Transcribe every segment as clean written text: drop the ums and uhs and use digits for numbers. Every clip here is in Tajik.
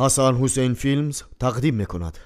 Ҳасан Ҳусейн Филмс тақдим мекунад.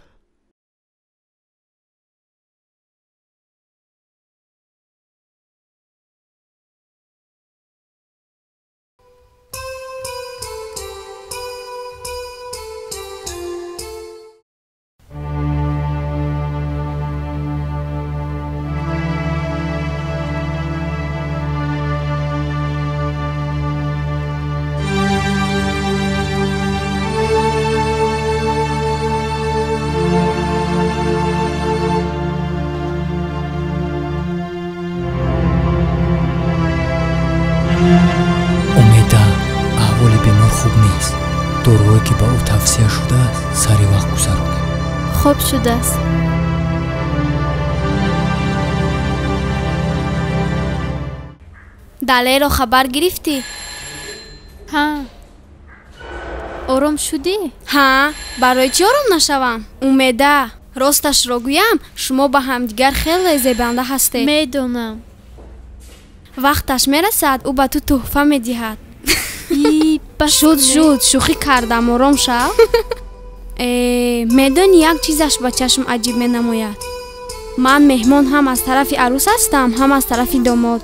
Доруҳое ки ба ӯ тавсия шудааст, сари вақт гузаронед. Хоб шудааст. Далеро хабар гирифтӣ? Ҳа. Ором шудӣ? Ҳа, барои чӣ ором нашавам? Умеда, росташро гӯям, шумо ба ҳамдигар хеле зебанда ҳастед. Медонам. Вақташ мерасад, ӯ ба ту тӯҳфа медиҳад. Шуд, шуд, шӯхӣ кардам, ором шав. Медонӣ, як чизаш ба чашм аҷиб менамояд. Ман меҳмон ҳам аз тарафи арӯс ҳастам, ҳам аз тарафи домод.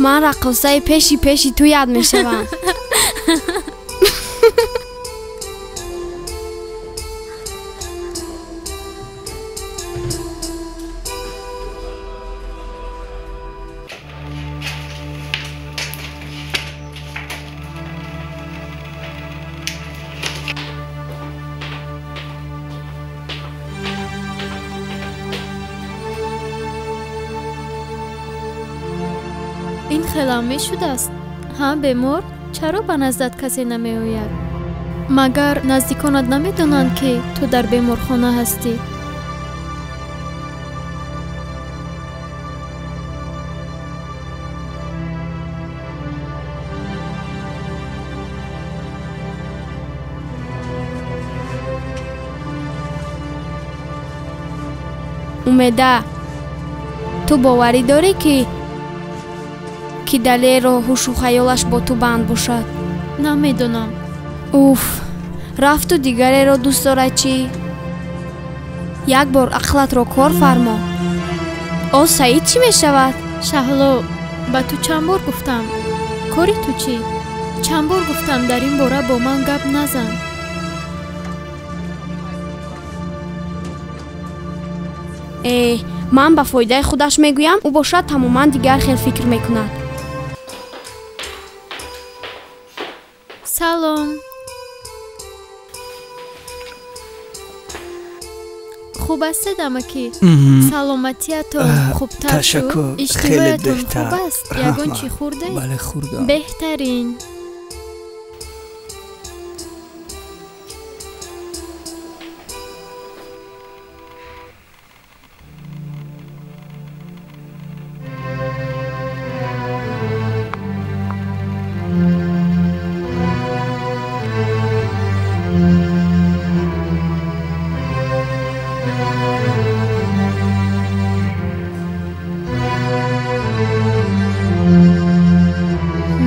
Ман раққосаи пеши пеши ту яд мешавам. Ин хелам мешудааст. Ҳа, бемор, чаро ба наздат касе намеояд? Магар наздиконат намедонанд, ки ту дар беморхона ҳастӣ? Умеда, ту боварӣ дорӣ, ки Далеро ҳушу хаёлаш бо ту банд бошад? Намедонам. Уф, рафту дигареро дӯст дорад чӣ? Як бор ақлатро кор фармо. О, Саид чӣ мешавад? Шаҳло, ба ту чанд бор гуфтам. Кори ту чӣ? Чанд бор гуфтам, дар ин бора бо ман гап назан. Э, ман ба фоидаи худаш мегӯям, ӯ бошад тамоман дигар хел фикр мекунад. Салом. Хуб ҳастед, амакӣ? Саломатиятон хубтар шуд? Иштиҳоятон хуб аст? Ягон чӣ хӯрдед? Бале, хӯрдам. Беҳтарин.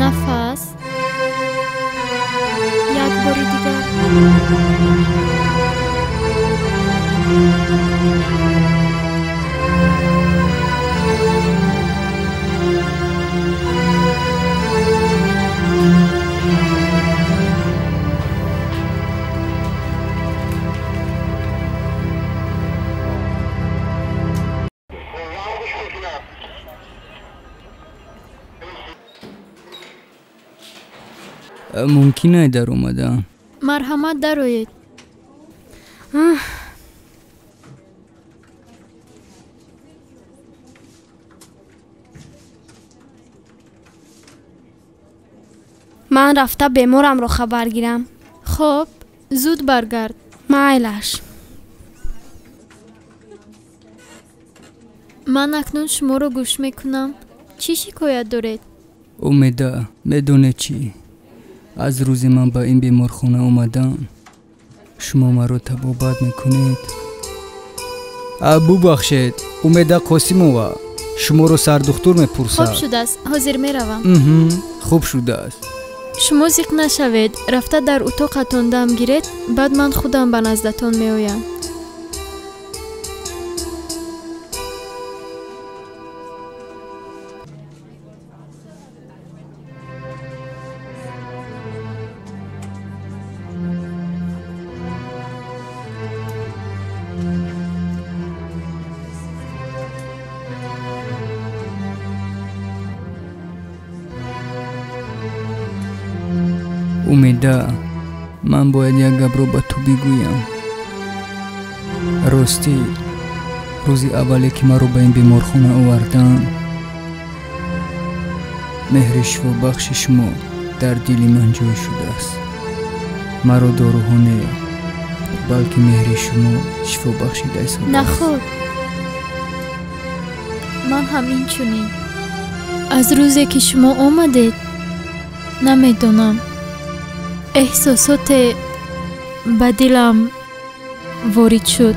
Нафас. Як бори дигар. Мумкин ай дар омадан? Марҳамат, дароед. Ман рафта беморамро хабар гирам. Хоб, зуд баргард. Майлаш. Ман акнун шуморо гӯш мекунам. Чӣ шикоят доред? Умеда, медонед чӣ? Аз рӯзе ман ба ин беморхона омадам, шумо маро табобат мекунед. Бубахшед, Умеда Қосимова, шуморо сардухтур мепурсад. Хуб шудааст, ҳозир меравам. Хуб шудааст. Шумо зиқ нашавед, рафта дар утоқатон дам гиред, баъд ман худам ба наздатон меоям. Умеда, ман бояд як гапро ба ту бигӯям. Ростӣ, рӯзи аввале ки маро ба ин беморхона оварданд, меҳри шифобахши шумо дар дили ман ҷой шудааст. Маро доруҳо не, балки меҳри шумо шифо бахшида истодааст. Наход, ман ҳам инчунин. Аз рӯзе ки шумо омадед, намедонам, эҳсосоте ба дилам ворид шуд.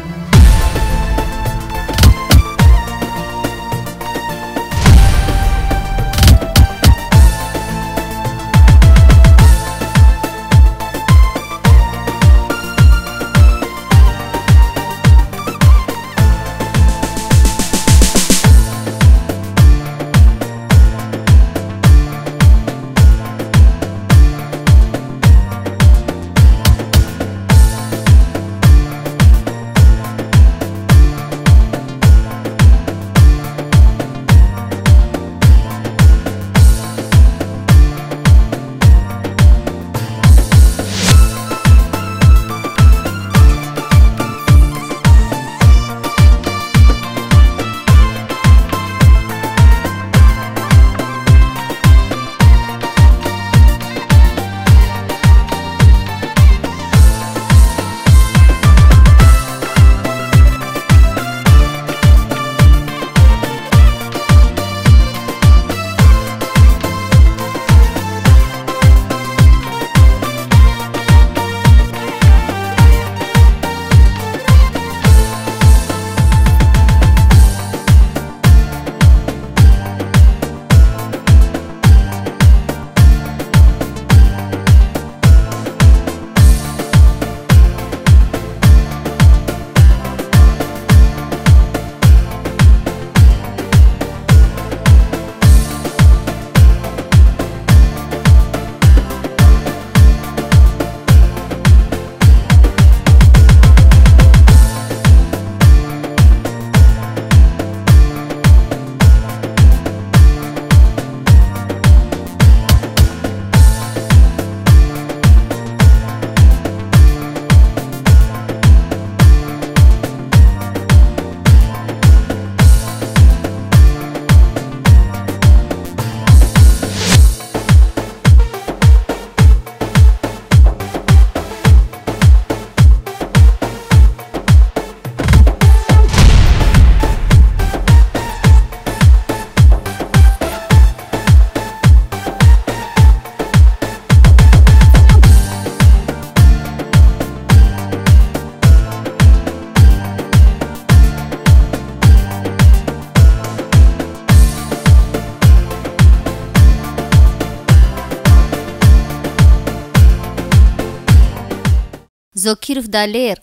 Зокиров Далер,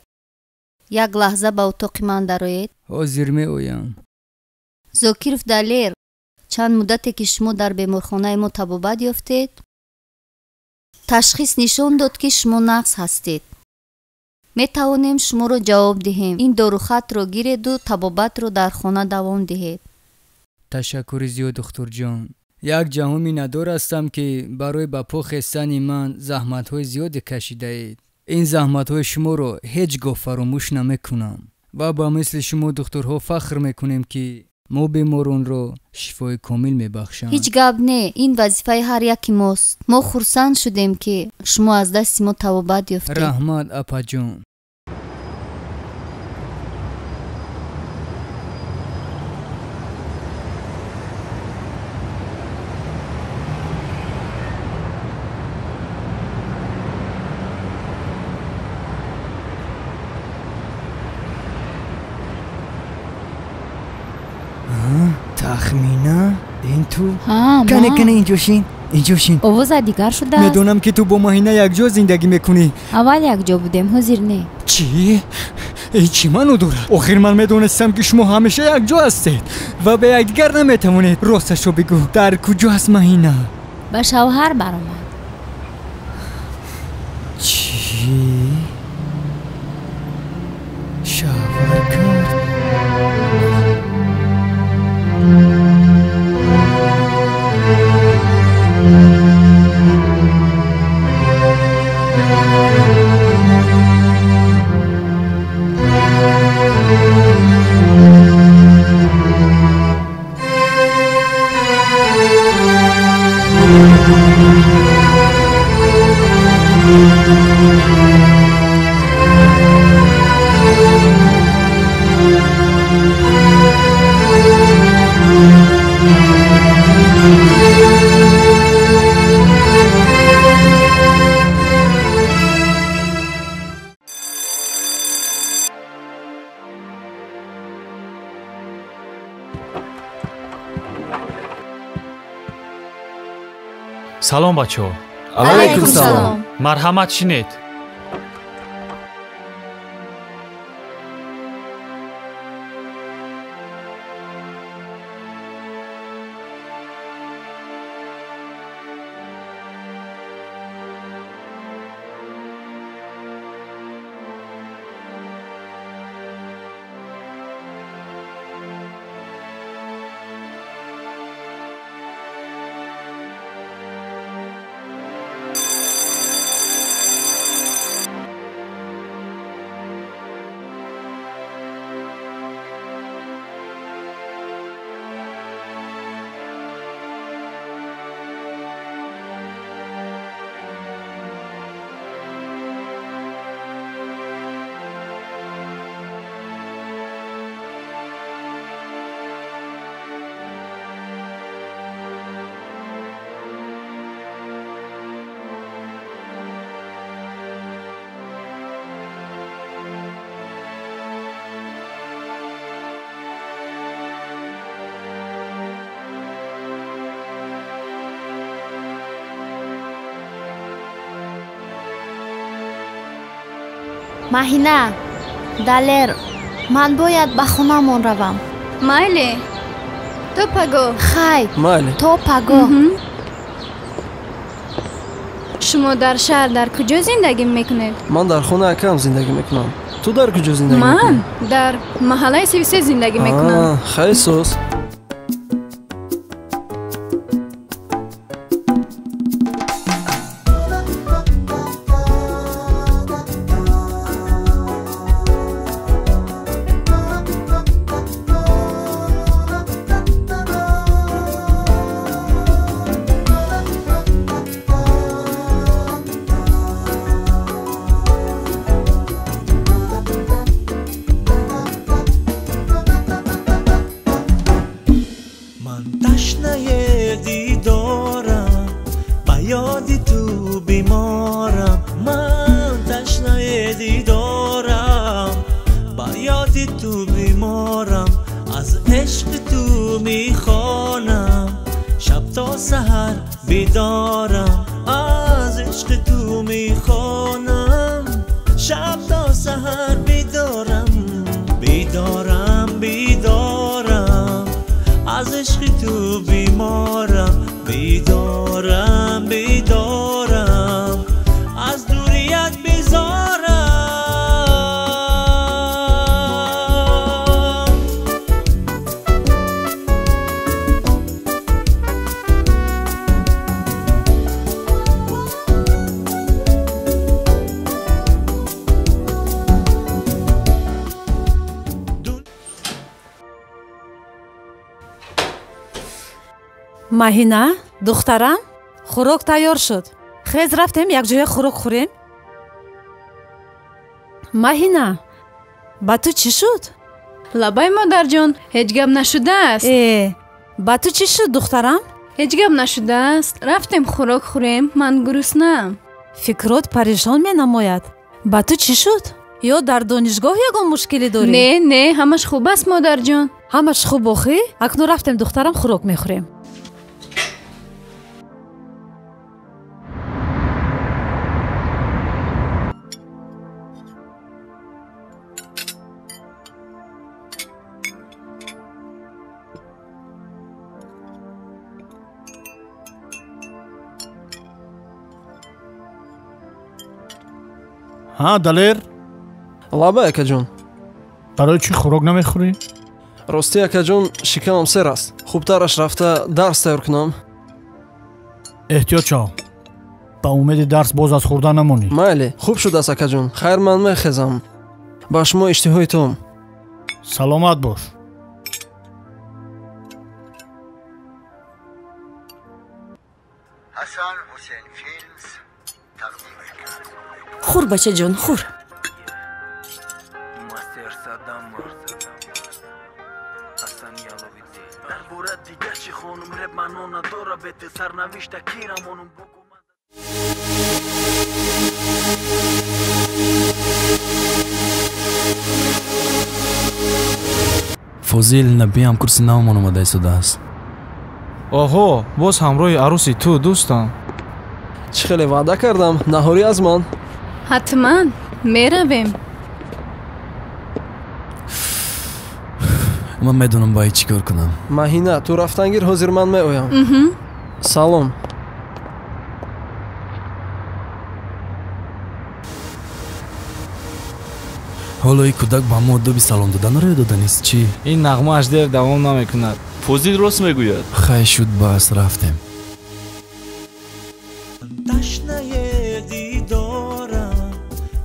як лаҳза ба утоқи ман дароед. Ҳозир меоям. Зокиров Далер, чанд муддате ки шумо дар беморхонаи мо табобат ёфтед, ташхис нишон дод, ки шумо нағз ҳастед. Метавонем шуморо ҷавоб диҳем. Ин дорухатро гиреду табобатро дар хона давом диҳед. Ташаккури зиёд, духтурҷон. Як ҷаҳон миннатдор ҳастам, ки барои ба по хестани ман заҳматҳои зиёде кашидаед. Ин заҳматҳои шуморо ҳеҷ гоҳ фаромӯш намекунам ва ба мисли шумо духтурҳо фахр мекунем, ки мо беморонро шифои комил мебахшанд. Ҳеҷ гап не, ин вазифаи ҳар яки мост. Мо хурсанд шудем, ки шумо аз дасти мо табобат ёфтед. Раҳмат, апаҷон. Тахмина, ин ту? Кане, кане, инҷо шин, Инҷо шин. Овозат дигар шудааст. Медонам ки ту бо Маҳина якҷо зиндагӣ мекунӣ. Аввал якҷо будем, ҳозир не. Чӣ? Ин чӣ маъно дорад? Охир ман медонистам ки шумо ҳамеша якҷо ҳастед ва ба якдигар наметавонед. Росташро бигӯ, дар куҷо аст Маҳина? Ба шавҳар баромад. Чӣ? Шавҳар кард? Салом, бачаҳо. Алайкум салом. Марҳамат, шинед. Маҳина, Далер, ман бояд ба хонаамон равам. Майли, то пагоҳ. Хай, майли, то пагоҳ. Шумо дар шаҳр дар куҷо зиндагӣ мекунед? Ман дар хонаи акам зиндагӣ мекунам. Ту дар куҷо зиндагӣ мекунӣ? Ман дар маҳаллаи 33 зиндагӣ мекунам. Хай, сӯз. Маҳина, духтарам, хӯрок тайёр шуд. Хез, рафтем якҷоя хӯрок хӯрем. Маҳина, ба ту чӣ шуд? Лабай, модарҷон, ҳеҷ гап нашудааст. Ба ту чӣ шуд, духтарам? Ҳеҷ гап нашудааст. Рафтем хӯрок хӯрем, ман гуруснаам. Фикрот парешон менамояд. Ба ту чӣ шуд? Ё дар донишгоҳ ягон мушкилӣ дорӣ? Не, не, ҳамаш хуб аст, модарҷон. Ҳамаш хуб охӣ? Акнун рафтем, духтарам, хӯрок мехӯрем. Ҳа, Далер? Лаба, акаҷон. Барои чӣ хӯрок намехӯрӣ? Ростӣ, акаҷон, шикамам сер аст. Хубтараш рафта дарс тайёр кунам. Эҳтиёт шав. Ба умеди дарс боз аз хӯрдан намонӣ. Майли, хуб шудааст, акаҷон. Хайр, ман мехезам. Ба шумо иштиҳои том. Саломат бош. Хӯр, бачаҷон, хӯр. Фозил Набӣ ҳамкурси навмон омада истодааст. Оҳо, боз ҳамроҳи арӯси ту, дӯстам. Чӣ хеле ваъда кардам, наҳорӣ аз ман. Ҳатман меравем. Ман медонам бояд чӣ кор кунам. Маҳина, ту рафтан гир, ҳозир ман меоям. Салом. Ҳоло ин кӯдак ба мо одоби салом доданро ёд доданист чӣ? Ин нағмааш дер давом намекунад. Фозил рост мегӯяд. Хай шуд, бас, рафтем. Ташнаи дидорам,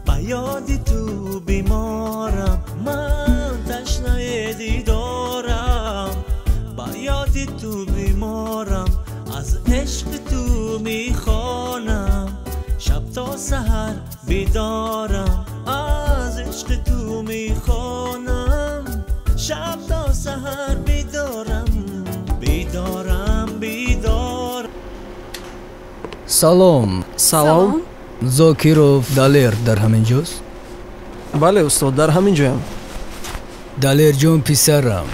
ба ёди ту биморам. Ман ташнаи дидорам, ба ёди ту биморам. Аз ишқи ту мехонам, шаб то саҳар бедорам. Аз ишқи ту мехонам, шаб то саҳар бедорам. Бедорам, бедорам. Салом. Салом. Зокиров Далер дар ҳамин ҷост? Бале, устод, дар ҳамин ҷоям. Далерҷон, писарам,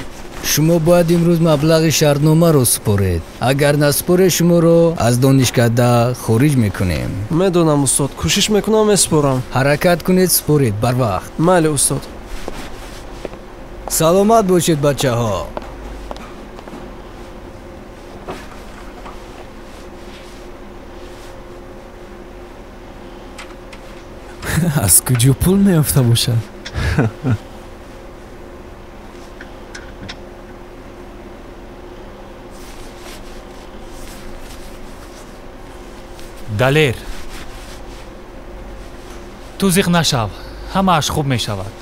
шумо бояд имрӯз маблағи шартномаро супоред. Агар насупоред, шуморо аз донишкада хориҷ мекунем. Медонам, устод, кӯшиш мекунам, месупорам. Ҳаракат кунед, супоред барвақт. Майли, устод. Саломат бошед, бачаҳо. Аз куҷо пул меёфта бошад? Далер, ту зиқ нашав, ҳамааш хуб мешавад.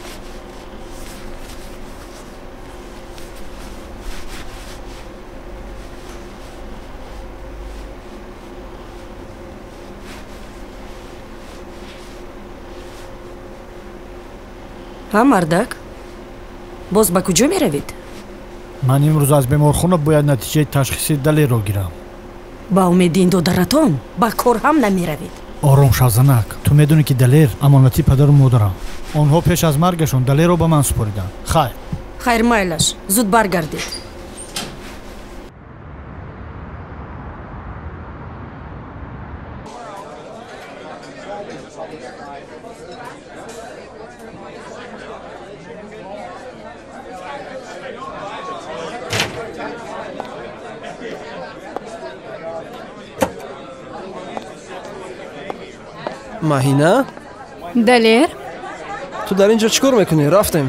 Ҳа, мардак, боз ба куҷо меравед? Ман имрӯз аз беморхона бояд натиҷаи ташхиси Далерро гирам. Ба умеди ин додаратон ба кор ҳам намеравед. Ором шав, занак. Ту медонӣ, ки Далер амонати падару модарам. Онҳо пеш аз маргашон Далерро ба ман супориданд. Хайр. Хайр, майлаш, зуд баргардед. Маҳина? Далер? Ту дар ин ҷо чӣ кор мекунӣ? Рафтем.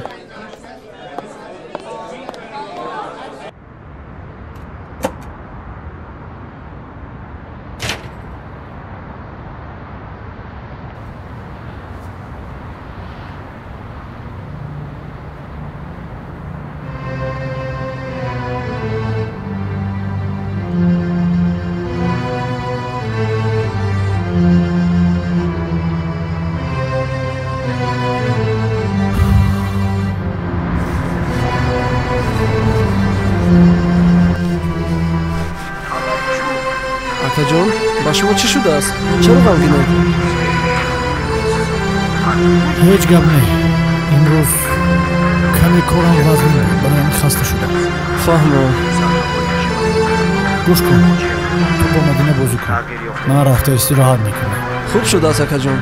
Акаҷон, ба шумо чӣ шудааст? Чаро ғамгинед? Ҳеҷ гап не. Имрӯз каме корам вазнин буд, барои ҳамин хаста шудам. Фаҳмам. Гӯш кун, ту бо Мадина бозӣ кун. Ман рафта истироҳат мекунам. Хуб шудааст, акаҷон.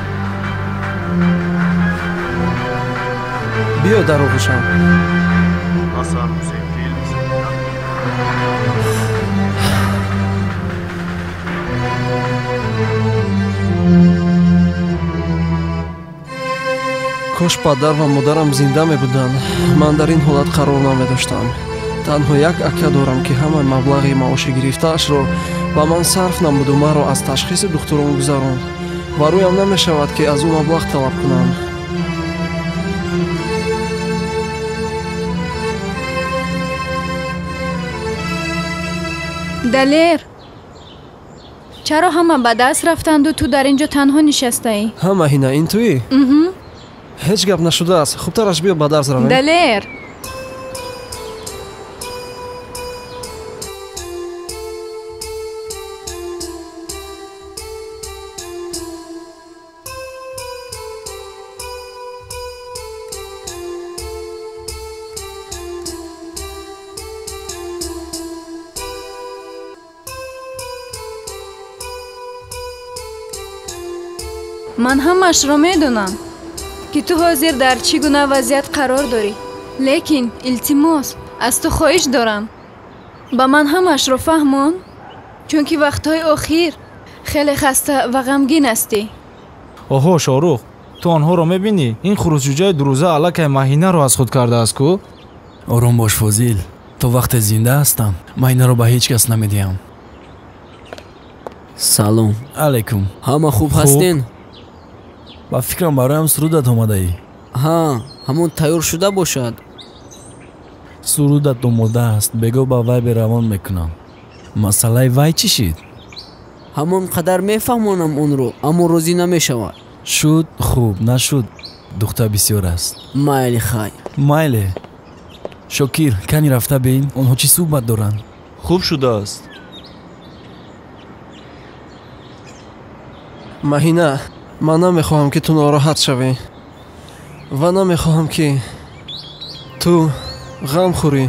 Биё дар оғӯшам. Кош падар ва модарам зинда мебуданд, ман дар ин ҳолат қарор намедоштам. Танҳо як ака дорам, ки ҳамаи маблағи маоши гирифтаашро ба ман сарф намуду маро аз ташхиси духтурон гузаронд ва рӯям намешавад, ки аз ӯ маблағ талаб кунам. Далер, чаро ҳама ба даст рафтанду ту дар ин ҷо танҳо нишастаӣ? Ҳа, Маҳина, ин туӣ? Ҳеҷ гап нашудааст. Хубтараш биё ба дарс равем. Далер, ман ҳамаашро медонам, ки ту ҳозир дар чӣ гуна вазъият қарор дорӣ. Лекин илтимос, аз ту хоҳиш дорам, ба ман ҳамаашро фаҳмон, чунки вақтҳои охир хеле хаста ва ғамгин ҳастӣ. Оҳо, Шоҳрух, ту онҳоро мебинӣ? Ин хурусҷуҷаи дурӯза аллакай Маҳинаро аз худ кардааст ку? Ором бош, Фозил. То вақте зинда ҳастам, Маҳинаро ба ҳеҷ кас намедиҳам. Салом. Алайкум. Ҳама хуб ҳастен? Ба фикрам бароям сурудат омадаӣ. Ҳа, ҳамон тайёр шуда бошад. Сурудат омода аст, бего ба вай беравон мекунам. Масъалаи вай чӣ шид? Ҳамон қадар мефаҳмонам онро, аммо розӣ намешавад. Шуд, хуб, нашуд, духтар бисёр аст. Майли, хай. Майле. Шокир, кани рафта бин, онҳо чӣ суҳбат доранд? Хуб шудааст. Маҳина, ман намехоҳам, ки ту нороҳат шавӣ ва намехоҳам, ки ту ғам хӯрӣ.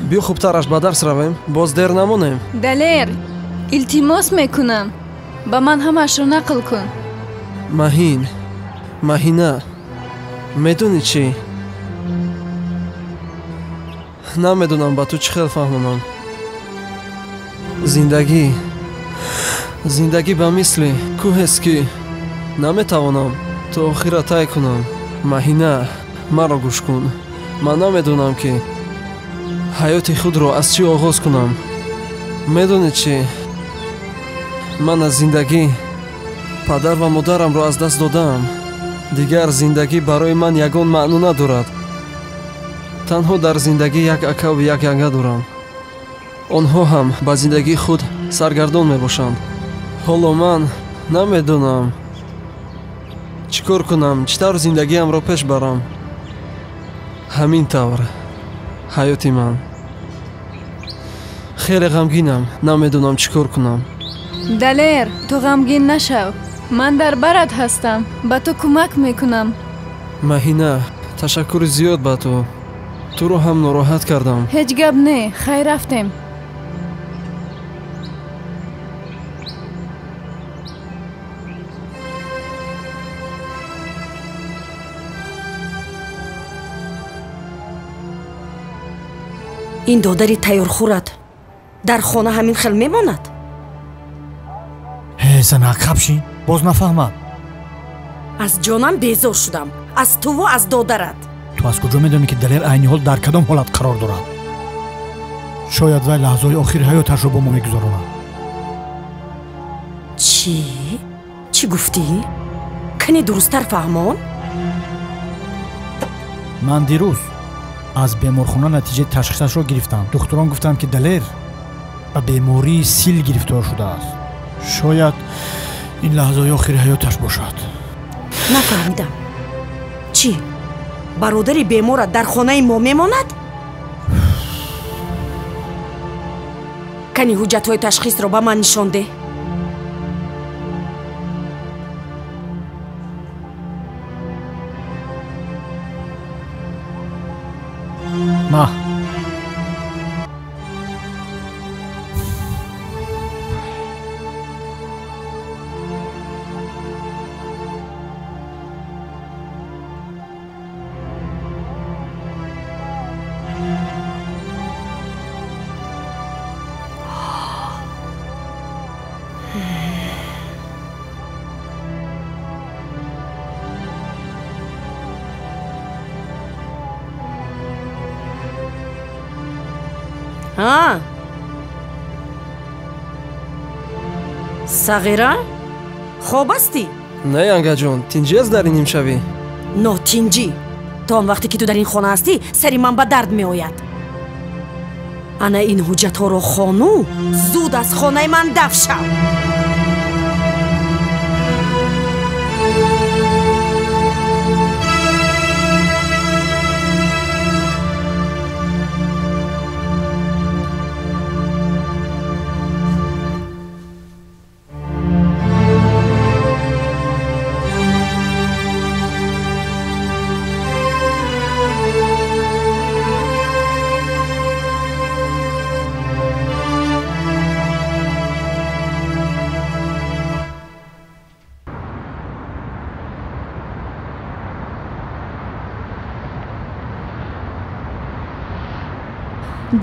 Биё хубтараш ба дарс равем, боз дер намонем. Далер, илтимос мекунам, ба ман ҳамаашро нақл кун. Маҳин, Маҳина, медонӣ чӣ? Намедонам ба ту чӣ хел фаҳмонам. Зиндагӣ ба мисли кӯҳест, ки наметавонам то охира тай кунам. Маҳина, маро гӯш кун. Ман намедонам, ки ҳаёти худро аз чӣ оғоз кунам. Медонӣ чӣ? Ман аз зиндагӣ падар ва модарамро аз даст додаам. Дигар зиндагӣ барои ман ягон маъно надорад. Танҳо дар зиндагӣ як акаву як янга дорам. Онҳо ҳам ба зиндагии худ саргардон мебошанд. Ҳоло ман намедонам чӣ кор кунам, чӣ тавр зиндагиамро пеш барам. Ҳамин тавр ҳаёти ман. Хеле ғамгинам, намедонам чӣ кор кунам. Далер, ту ғамгин нашав. Ман дар барат ҳастам, ба ту кӯмак мекунам. Маҳина, ташаккури зиёд ба ту. Туро ҳам нороҳат кардам. Ҳеҷ гап не, хайр, рафтем. Ин додари тайёрхӯрат дар хона ҳамин хел мемонад? Ҳе, зана, қабшин, боз нафаҳмад. Аз ҷонам безор шудам, аз туву аз додарат. Ту аз куҷо медонӣ, ки Далер айни ҳол дар кадом ҳолат қарор дорад? Шояд вай лаҳзаҳои охири ҳаёташро бо мо мегузаронад. Чӣ? Чӣ гуфтӣ? Кани дурусттар фаҳмон? Ман дирӯз аз беморхона натиҷаи ташхисашро гирифтам. Духтурон гуфтанд, ки Далер ба бемории сил гирифтор шудааст. Шояд ин лаҳзаҳои охири ҳаёташ бошад. Нафаҳмидам. Чӣ? Бародари беморат дар хонаи мо мемонад? Кани ҳуҷҷатҳои ташхисро ба ман нишон деҳ. Ма. А? Сағира? Хоб ҳастӣ? Не, ангаҷон, тинҷӣ аст дар ин нимшавӣ? Нотинҷӣ. То он вақте ки ту дар ин хона ҳастӣ, сари ман ба дард меояд. Ана ин ҳуҷҷатҳоро хону, зуд аз хонаи ман даф шав.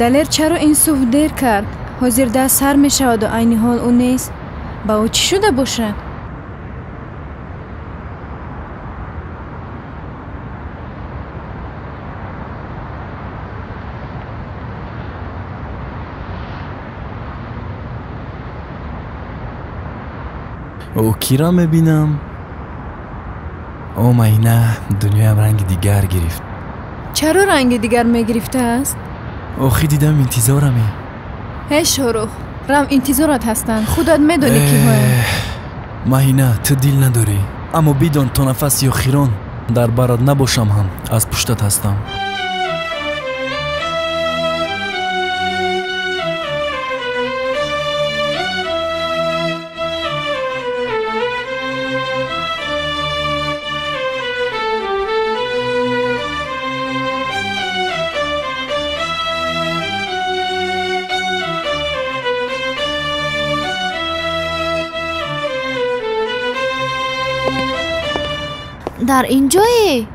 Далер чаро ин субҳ дер кард? Ҳозир даст сар мешаваду айни ҳол ӯ нест. Ба ӯ чӣ шуда бошад? Ӯ кира мебинам? О, Маҳина, дунёям ранги дигар гирифт. Чаро ранги дигар мегирифтааст? Охи дидам интизораме. Ҳей Шоҳрух, рав, интизорат ҳастанд. Худат медонӣ киҳоянд. Маҳина, ту дил надорӣ, аммо бидон то нафаси охирон дар барат набошам ҳам аз пуштат ҳастам. Дар ин ҷое?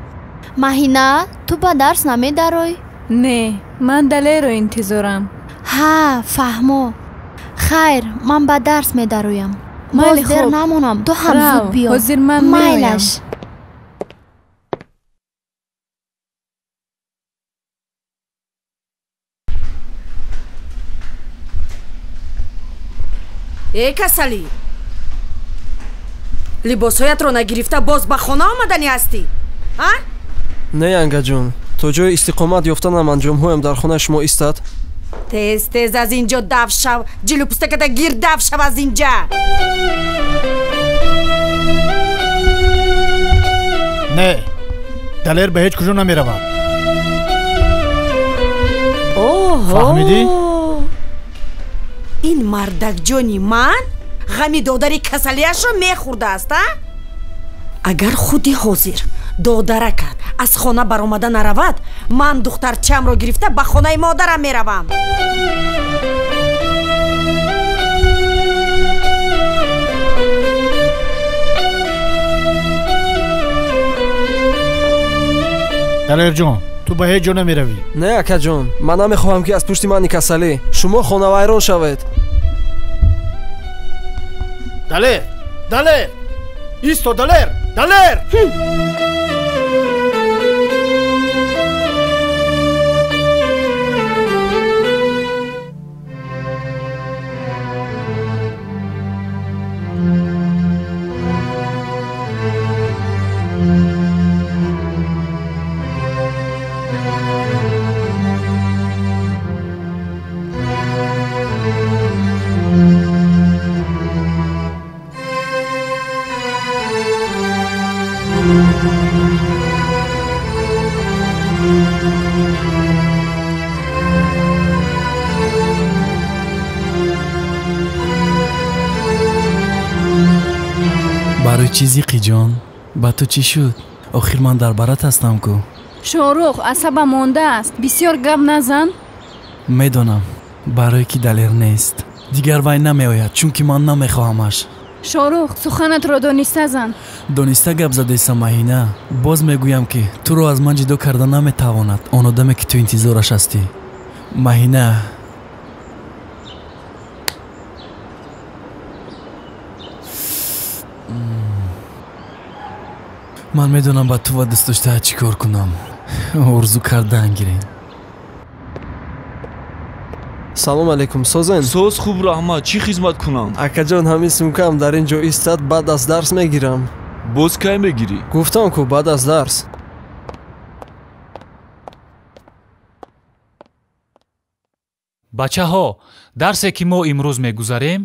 Маҳина, ту ба дарс намедарой? Не, ман Далерро интизорам. Ҳа, фаҳмо. Хайр, ман ба дарс медароям. Боз дер намонам, ту ҳам зуд биё. Ҳозир ман меоям. Майлаш. Э, касалӣ, либосҳоятро нагирифта боз ба хона омаданӣ ҳастӣ? А? Не, ангаҷон, то ҷои истиқомат ёфтанам анҷомҳоям дар хонаи шумо истад. Тез тез аз ин ҷо даф шав, ҷилу пустаката гир даф шав аз ин ҷа. Не, Далер ба ҳеҷ куҷо намеравад. Фаҳмидӣ? Ин мардакҷони ман ғами додари касалиашро мехӯрдааст, а? Агар худи ҳозир додаракат аз хона баромада наравад, ман духтарчамро гирифта ба хонаи модарам меравам. Далерҷон, ту ба ҳеҷ ҷо намеравӣ. Не, акаҷон, ман намехоҳам, ки аз пушти мани касалӣ шумо хонавайрон шавед. Далер! Далер! Исто, Далер! Далер! Барои чӣ зиқӣ, ҷон? Ба ту чӣ шуд? Охир ман дар барат ҳастам ку. Шоҳрух, асабам мондааст. Бисёр гап назан. Медонам, барое ки Далер нест. Дигар вай намеояд, чунки ман намехоҳамаш. Шоҳрух, суханатро дониста зан. Дониста гап задеса, Маҳина. Боз мегӯям, ки туро аз ман ҷудо карда наметавонад он одаме, ки ту интизораш ҳастӣ. Маҳина, ман медонам ба ту ва дӯстдоштаат чӣ кор кунам. Орзу кардан гирем. Салом алейкум, созен? Соз хуб, раҳмат. Чӣ хизмат кунам? Акаҷон, ҳамин сумкаам дар ин ҷо истад, баъд аз дарс мегирам. Боз кай мегирӣ? Гуфтам ку, баъд аз дарс. Бачаҳо, дарсе ки мо имрӯз мегузарем,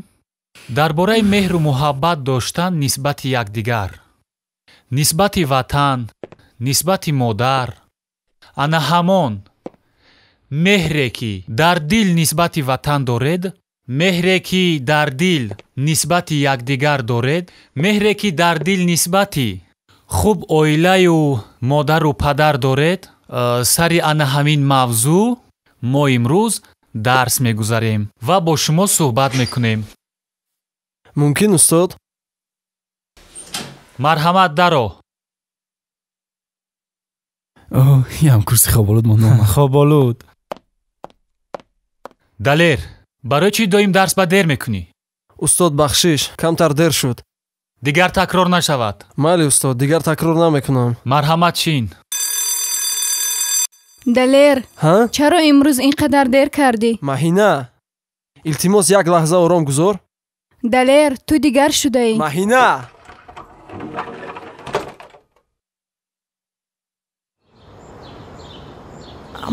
дар бораи меҳру муҳаббат доштан нисбати якдигар, нисбати ватан, нисбати модар. Ана ҳамон меҳре ки дар дил нисбати ватан доред, меҳре ки дар дил нисбати якдигар доред, меҳре ки дар дил нисбати хуб оилаю модару падар доред, сари ана ҳамин мавзӯъ мо имрӯз дарс мегузарем ва бо шумо суҳбат мекунем. Мумкин, устод? Марҳамат, даро. Ям курси хоболуд мондам. Хоболуд. Далер, барои чӣ доим дарс ба дер мекунӣ? Устод, бахшиш, камтар дер шуд. Дигар такрор нашавад. Майли, устод, дигар такрор намекунам. Марҳамат, шин. Далер, ҳа? Чаро имрӯз ин қадар дер кардӣ? Маҳина, илтимос, як лаҳза ором гузор. Далер, ту дигар шудаӣ. Маҳина!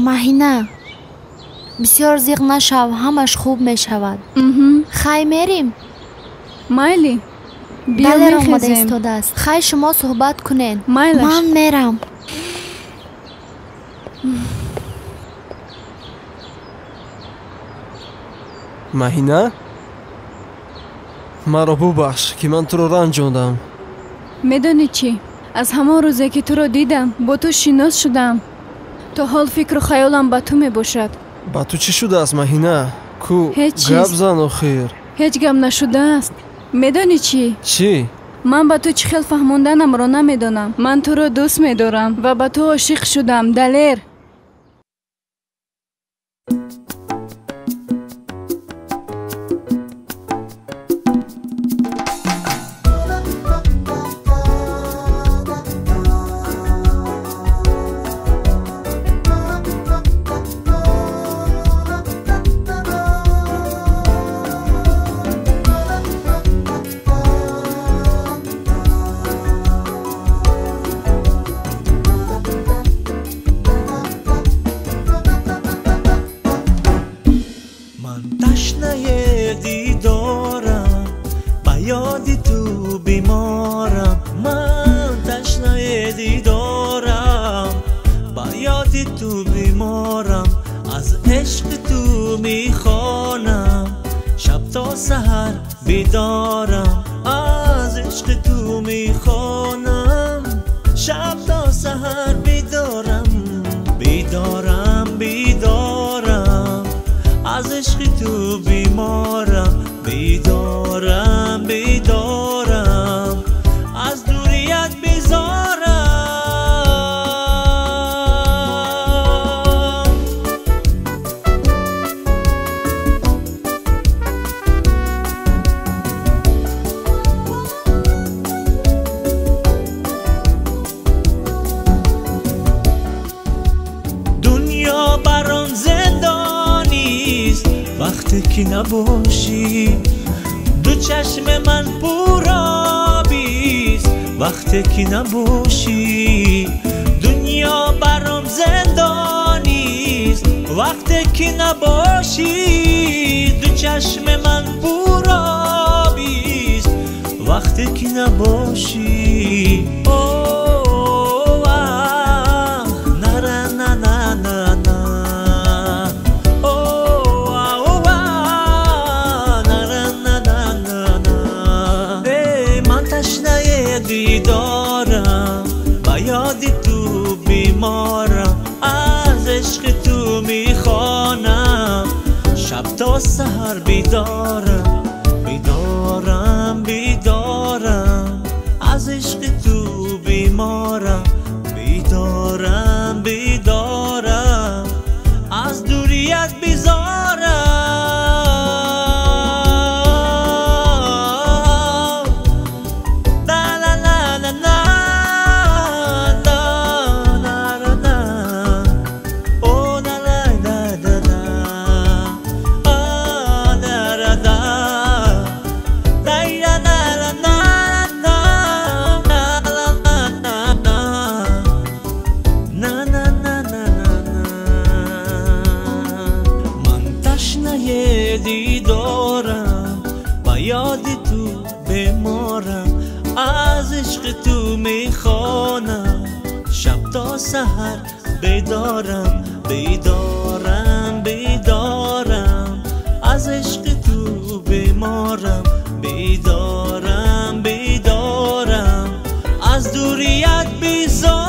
Маҳина, бисёр зиқ нашав, ҳамаш хуб мешавад. Хай мерим? Майли, биё Далер омада мехезем. истодааст. Хай шумо суҳбат кунед. Майлаш. Ман мерам. Маҳина, маро бубахш, ки ман туро ранҷондам. Медонӣ чӣ? Аз ҳамон рӯзе ки туро дидам, бо ту шинос шудам. То ҳол фикру хаёлам ба ту мебошад. Ба ту чӣ шудааст, Маҳина? Ку Ҳеҷ чиз. гап зан охир. Ҳеҷ гап нашудааст. Медонӣ чӣ? Чӣ? Ман ба ту чӣ хел фаҳмонданамро намедонам. Ман туро дӯст медорам ва ба ту ошиқ шудам, Далер. Ман ташнаи дидорам, ба ёди ту биморам. Ман ташнаи дидорам, ба ёди ту биморам. Аз ишқи ту мехонам, шаб то саҳар бедорам. Аз ишқи ту мехонам, шаб то саҳар бедорам. Бедорам, бедорам, аз ишқи ту биморам. Бедорам, бедорам, аз дурият безорам. Дунё баром зиндонист вақте ки набошӣ. Ду чашми ман пуробист вақте ки набошӣ. Дунё баром зиндонист вақте ки набошӣ. Ду чашми ман пуробист вақте ки набошӣ. О, а, нара, на, на, на, на. О, а, о, а, нара, на, на, на, на. Эй, ман ташнаи дидорам, ба ёди ту биморам. Аз ишқи ту мехонам, шаб то саҳар бедорам. Бедорам, бедорам, аз ишқи ту биморам. Бедорам, бедорам, аз дурият безорам. На, на, на, на, на, на, на, на, на. О, на, на, на, на, на. А, Ёди ту беморам, аз ишқи ту мехонам. Шаб то саҳар бедорам, бедорам, бедорам. Аз ишқи ту беморам, бедорам, бедорам. Аз дурият безорам.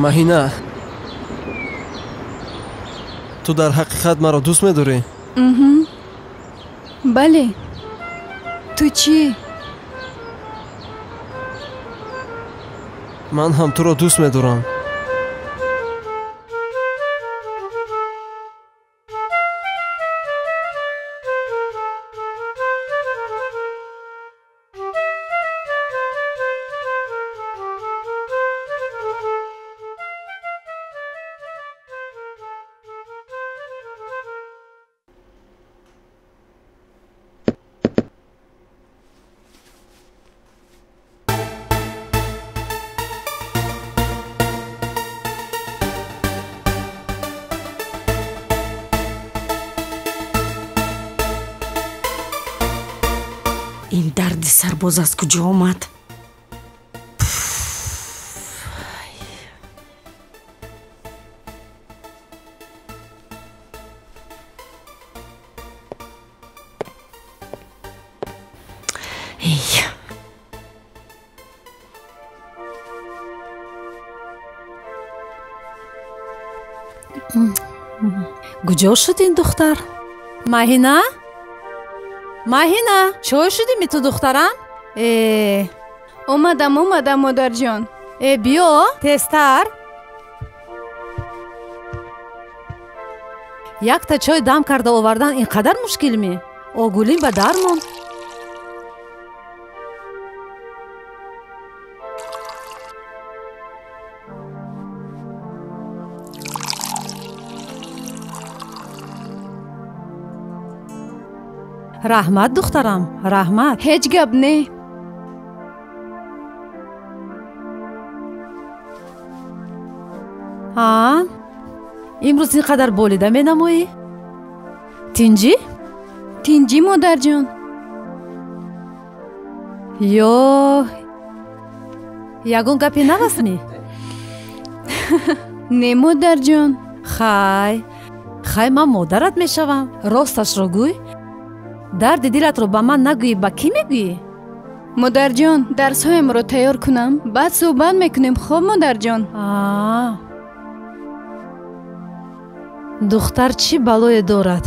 Маҳина, ту дар ҳақиқат маро дӯст медорӣ? Бале. Ту чӣ? Ман ҳам туро дӯст медорам. Ин дарди сарбоз аз куҷо омад? Эй! Куҷо шуд ин духтар? Маҳина? Маҳина, чой шудими ту духтарам? Омадам, омадам, модарҷон. Биё, тезтар. Якта чой дам карда овардан ин қадар мушкилми? Огулим ба дар монд. Раҳмат, духтарам, раҳмат. Ҳеҷ гап не. Ҳа, имрӯз ин қадар болида менамоӣ? Тинҷӣ? Тинҷӣ, модарҷон. Ё ягон гапи нав астми? Не, модарҷон. Хай, хай, ман модарат мешавам. Росташро гӯй. Дарди дилатро ба ман нагӯӣ, ба кӣ мегӯӣ? Модарҷон, дарсҳоямро тайёр кунам, баъд суҳбат мекунем. Хоб, модарҷон. Духтар чӣ балое дорад?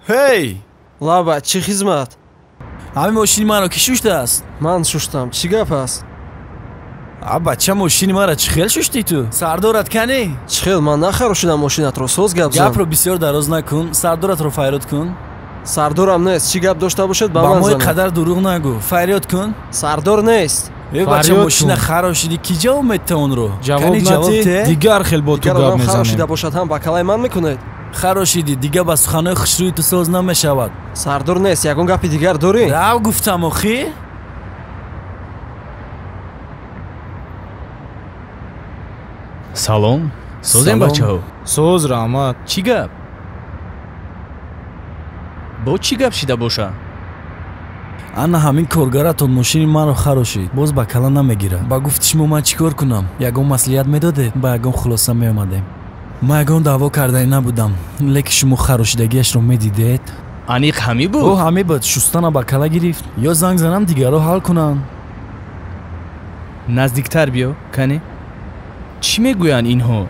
Ҳей! Лаба, чӣ хизмат? Ҳамин мошини маро кӣ шуштааст? Ман шуштам. Чӣ гап аст? А бача, мошини маро чӣ хел шуштӣ ту? Сардорат канӣ? Чӣ хел? Ман нахарошидам мошинатро. Соз гап зан. Гапро бисёр дароз накун, сардоратро файрод кун. Сардорам нест. Чӣ гап дошта бошед, ба ба ман мои занед. қадар дурӯғ нагӯ. Фарёд кун. Сардор нест. Э бача, мошина харошидӣ, кӣ ҷавоб медиҳад онро? Ҷавоб Кани ҷавоб надиҳ, те? дигар хел бо ту Дигар гап одам мезанем. харошида бошад ҳам ба калаи ман мекунед? Харошидӣ, дига ба суханҳои хушрӯи ту соз намешавад. Сардор нест. Ягон гапи дигар дорӣ? Рав гуфтам охӣ. Салом, созем Салом. бачаҳо? Соз, раҳмат. Чӣ гап? Бо чӣ гап шида боша? Ана ҳамин коргаратон мошини маро харошид, боз ба кала намегирад. Ба гуфти шумо ман чӣ кор кунам? Ягон маслиҳат медодед, ба ягон хулоса меомадем. Ман ягон даъво карданӣ набудам, лекин шумо харошидагиашро медидед. Аниқ ҳамӣ буд? О, ҳамӣ буд. Шустана ба кала гирифт. Ё занг занам, дигарро ҳал кунанд. Наздиктар биё, кане. Чӣ мегӯянд инҳо?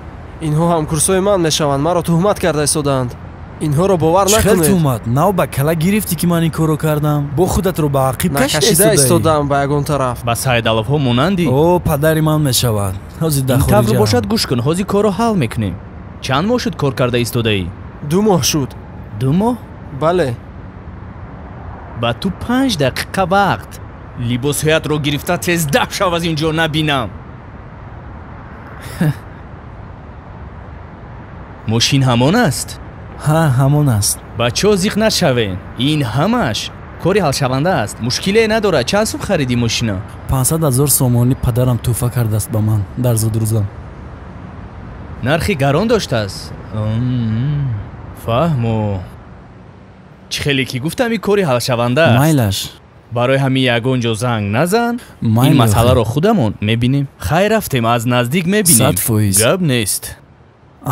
Инҳо ҳамкурсои ман мешаванд, маро туҳмат карда истодаанд. Инҳоро бовар Чӣ хел накунед. туҳмат? Нав ба кала гирифтӣ, ки ман ин корро кардам. Бо худатро ба ақиб кашида Накашида истодаӣ. истодаам ба ягон тараф. Ба сайдаловҳо монандӣ? О, падари ман мешавад. Ҳозир дар Ин тавр хориҷаам. бошад, гӯш кун, ҳозир корро ҳал мекунем. Чанд моҳ шуд кор карда истодаӣ? 2 моҳ шуд. 2 моҳ? Бале. Ба ту 5 дақиқа вақт. Либосҳоятро гирифта тездаҳ шав, аз ин ҷо набинам. Мошин ҳамон аст? Ҳа, ҳамон аст. Бачаҳо, зиқ нашавен. Ин ҳамаш кори ҳалшаванда аст, мушкиле надорад. Чанд сум харидӣ мошина? 500 ҳазор сомонӣ падарам тӯҳфа кардааст ба ман дар зудрӯзам. Нархи гарон доштааст. Фаҳмо. Чӣ хеле ки гуфтам, ин кори ҳалшаванда аст. Майлаш. Барои ҳамин ягон ҷо занг назан. Майли Ин охир. масъаларо худамон мебинем. Хайр, рафтем, аз наздик мебинем. 100%. Гап нест.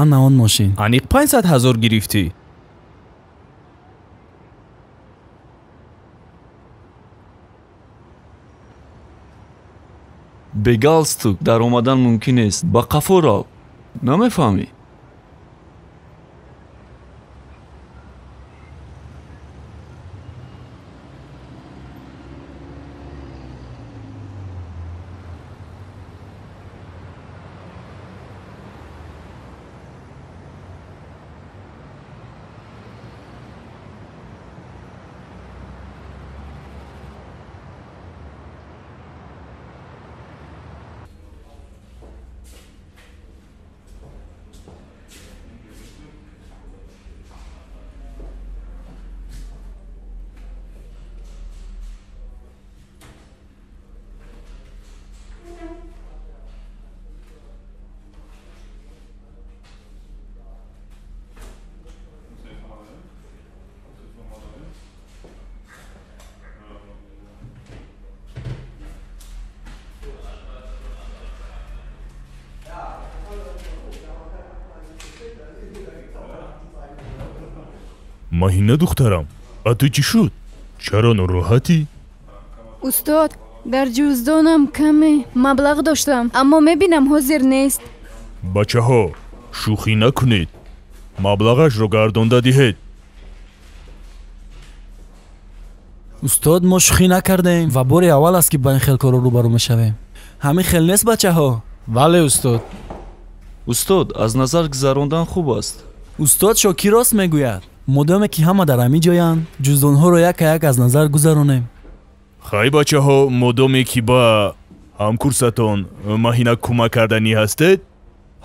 Ана он мошин. Аниқ 500 ҳазор гирифтӣ? Бе галстук даромадан мумкин нест. Ба қафо рав. Намефаҳмӣ? Маҳина духтарам, ба ту чӣ шуд? Чаро нороҳатӣ? Устод, дар ҷуздонам каме маблағ доштам, аммо мебинам ҳозир нест. Бачаҳо, шӯхӣ накунед, маблағашро гардонда диҳед. Устод, мо шӯхӣ накардем ва бори аввал аст, ки ба ин хел корро рӯбарӯ мешавем. Ҳамин хел нест, бачаҳо? Бале, устод. Устод, аз назар гузарондан хуб аст. Устод Шокир рост мегӯяд. Модоме ки ҳама дар ҳамин ҷоянд, ҷуздонҳоро яка як аз назар гузаронем. Хай, бачаҳо, модоме ки ба ҳамкурсатон Маҳина кӯмак карданӣ ҳастед,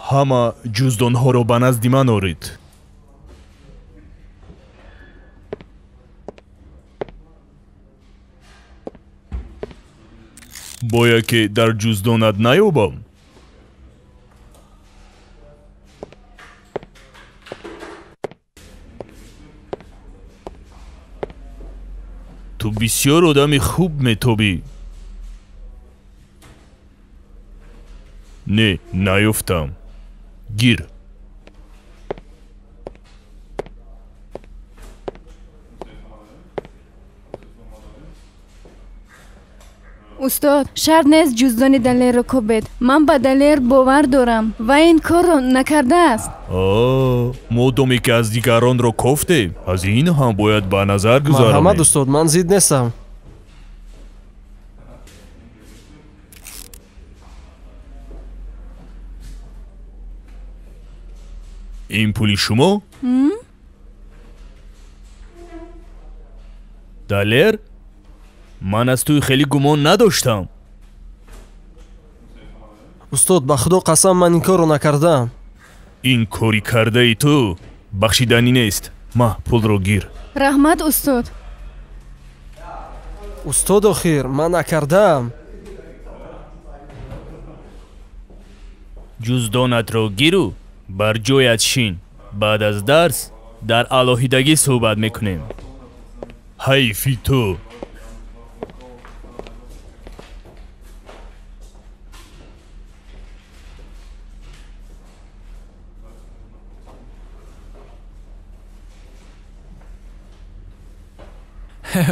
ҳама ҷуздонҳоро ба назди ман оред. Бояд ки дар ҷуздонат наёбам. Ту бисёр одами хуб метобӣ. Не, наёфтам. Гир. Устод, шарт нест ҷуздони Далерро кобед. Ман ба Далер бовар дорам ва ин корро накардааст. Модоме ки аз дигаронро кофтем, аз ин ҳам бояд ба назар гузаронем. Марҳамат, устод, ман зид нестам. Ин пули шумо? Далер, ман аз ту хеле гумон надоштам. Устод, ба худо қасам, ман ин корро накардаам. Ин кори кардаи ту бахшиданӣ нест. Ма, пулро гир. Раҳмат, устод. Устод, охир ман накардаам. Ҷуздонатро гиру бар ҷоят шин. Баъд аз дарс дар алоҳидагӣ суҳбат мекунем. Ҳайфи ту.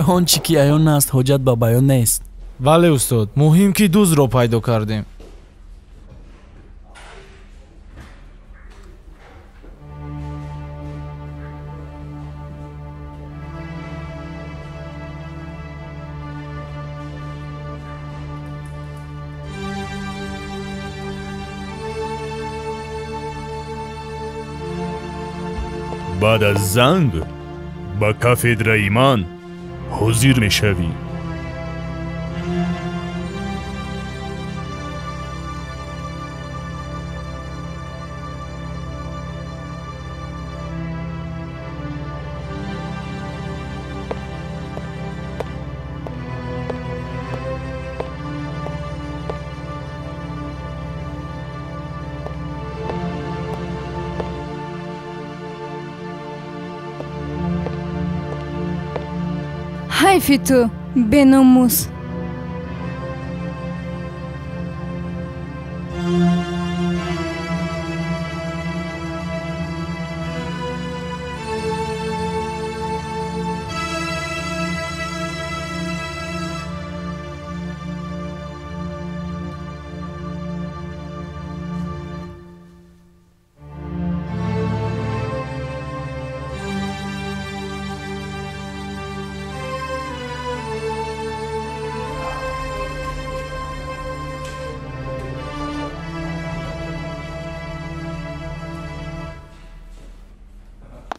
Он чӣ ки аён аст, ҳоҷат ба баён нест. Бале, устод, муҳим ки дузро пайдо кардем. Баъд аз занг ба кафедраи ман ҳозир мешавӣ. Ҳайфи ту, беномус.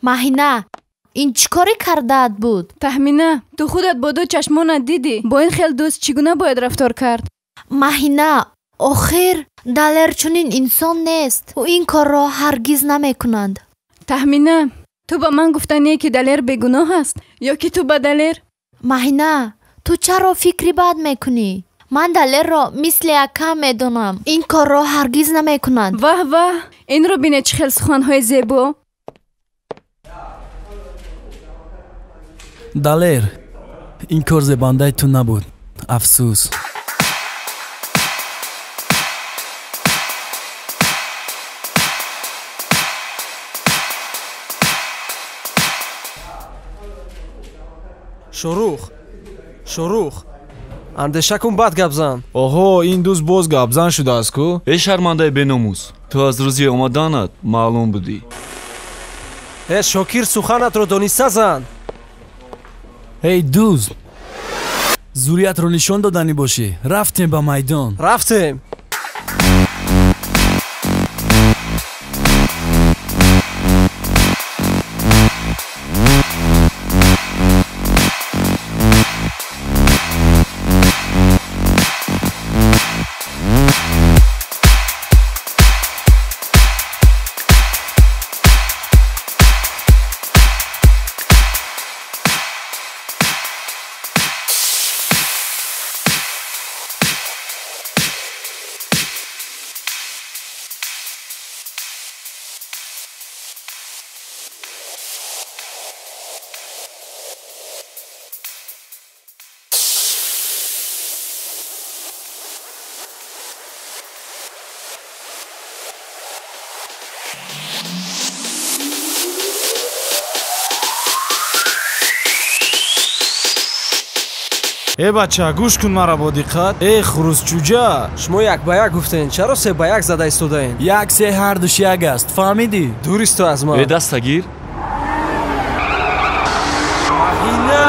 Маҳина, ин чӣ коре кардаат буд? Таҳмина, ту худат бо ду чашмонат дидӣ. Бо ин хел дӯст чӣ гуна бояд рафтор кард? Маҳина, охир Далер чунин инсон нест. Ӯ ин корро ҳаргиз намекунад. Таҳмина, ту ба ман гуфтание, ки Далер бегуноҳ аст, ё ки ту ба Далер? Маҳина, ту чаро фикри бад мекунӣ? Ман Далерро мисли акам медонам. Ин корро ҳаргиз намекунад. Ваҳ, ваҳ, инро бине, чӣ хел суханҳои зебо. Далер, ин кор зебандаи ту набуд. Афсӯс. Шорух, Шорух, андеша кун, баъд гап зан. Оҳо, ин дӯст боз гапзан шудааст ку? Э, шармандаи беномус, ту аз рӯзи омаданат маълум будӣ. Э, Шокир, суханатро дониста зан. Эй дӯст, зуриятро нишон доданӣ бошӣ. Рафтем ба майдон. Рафтем. Э бача, гӯш кун маро бо диққат. Э хурӯсчӯҷа, шумо 1 ба 1 гуфтен, чаро 3 ба 1 зада истодаен? 1 3 ҳар душ як аст, фаҳмидӣ? Дурист аз ман. Э дастагир. Маҳина!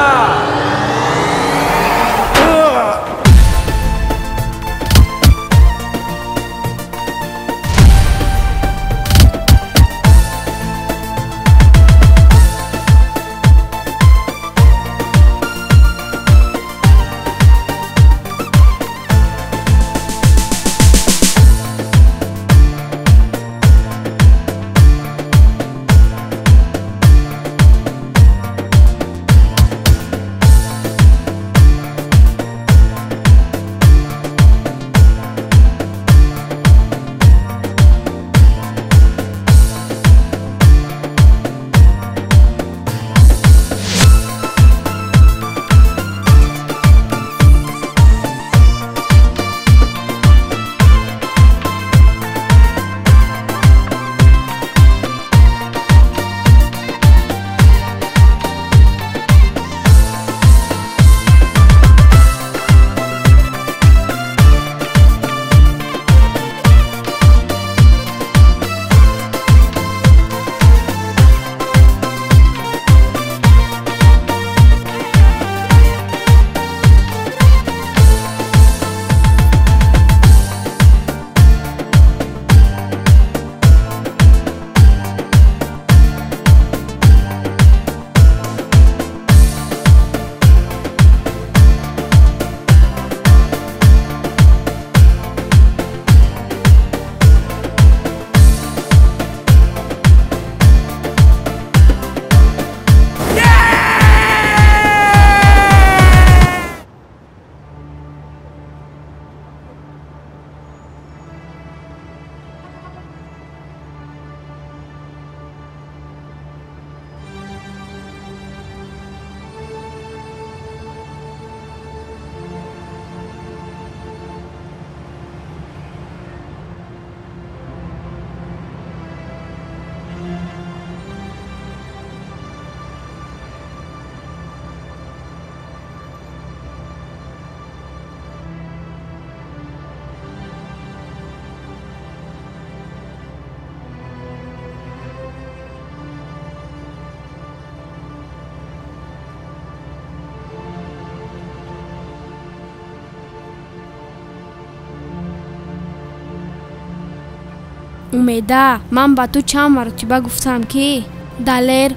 Умеда, ман ба ту чанд маротиба гуфтам, ки Далер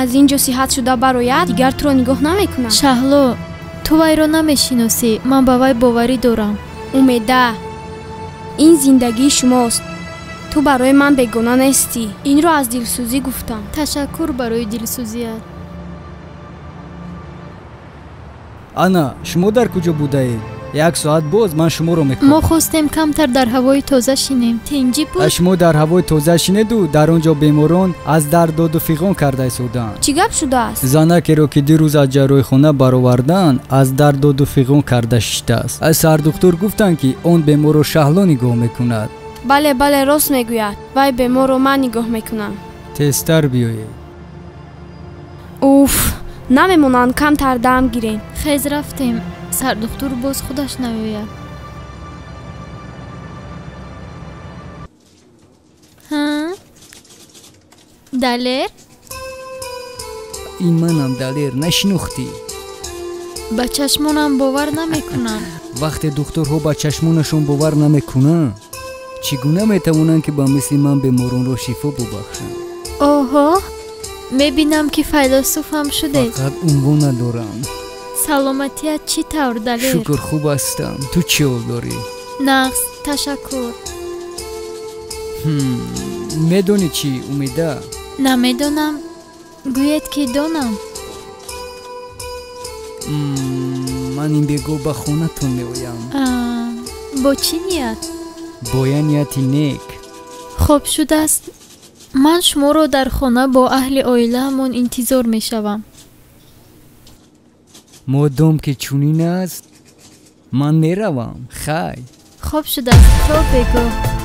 аз ин ҷо сиҳат шуда барояд, дигар туро нигоҳ намекунад. Шаҳло, ту вайро намешиносӣ, ман ба вай боварӣ дорам. Умеда, ин зиндагии шумост. Ту барои ман бегона нестӣ. Инро аз дилсӯзӣ гуфтам. Ташаккур барои дилсӯзият. Ана, шумо дар куҷо будаед? 1 соат боз ман шуморо мекунам. Мо хостем камтар дар ҳавои тоза шинем. Тинҷӣ буд? Шумо дар ҳавои тоза шинеду дар он ҷо беморон аз дард доду фиғон карда истоданд. Чӣ гап шудааст? Занакеро ки дирӯз аз ҷарроҳихона бароварданд, аз дард доду фиғон карда шиштааст. Аз сардухтур гуфтанд, ки он беморро Шаҳло нигоҳ мекунад. Бале, бале, рост мегӯяд. Вай беморро ман нигоҳ мекунам. Тезтар биёед. Уф, намемонанд камтар дам гирем. Хез рафтем. Сардухтур боз худаш наояд. Ҳа? Далер? Ин манам, Далер, нашинохтӣ? Ба чашмонам бовар намекунам. Вақте духтурҳо ба чашмонашон бовар намекунанд, чӣ гуна метавонанд, ки ба мисли ман беморонро шифо бубахшанд? Оҳо, мебинам, ки файласуфам шудед. Фақат унвон надорам. Саломатият чӣ тавр, Далер? Шукр, хуб ҳастам. Ту чӣ ҳол дорӣ? Нағз, ташаккур. Медонӣ чӣ, Умеда? Намедонам. Гӯед, ки донам. Ман ин бегоҳ ба хонатон меоям. Бо чӣ ният? Бо як нияти нек. Хоб шудааст. Ман шуморо дар хона бо аҳли оилаамон интизор мешавам. Модом ки чунин аст, ман меравам. Хай. Хоб шудааст, то бегоҳ.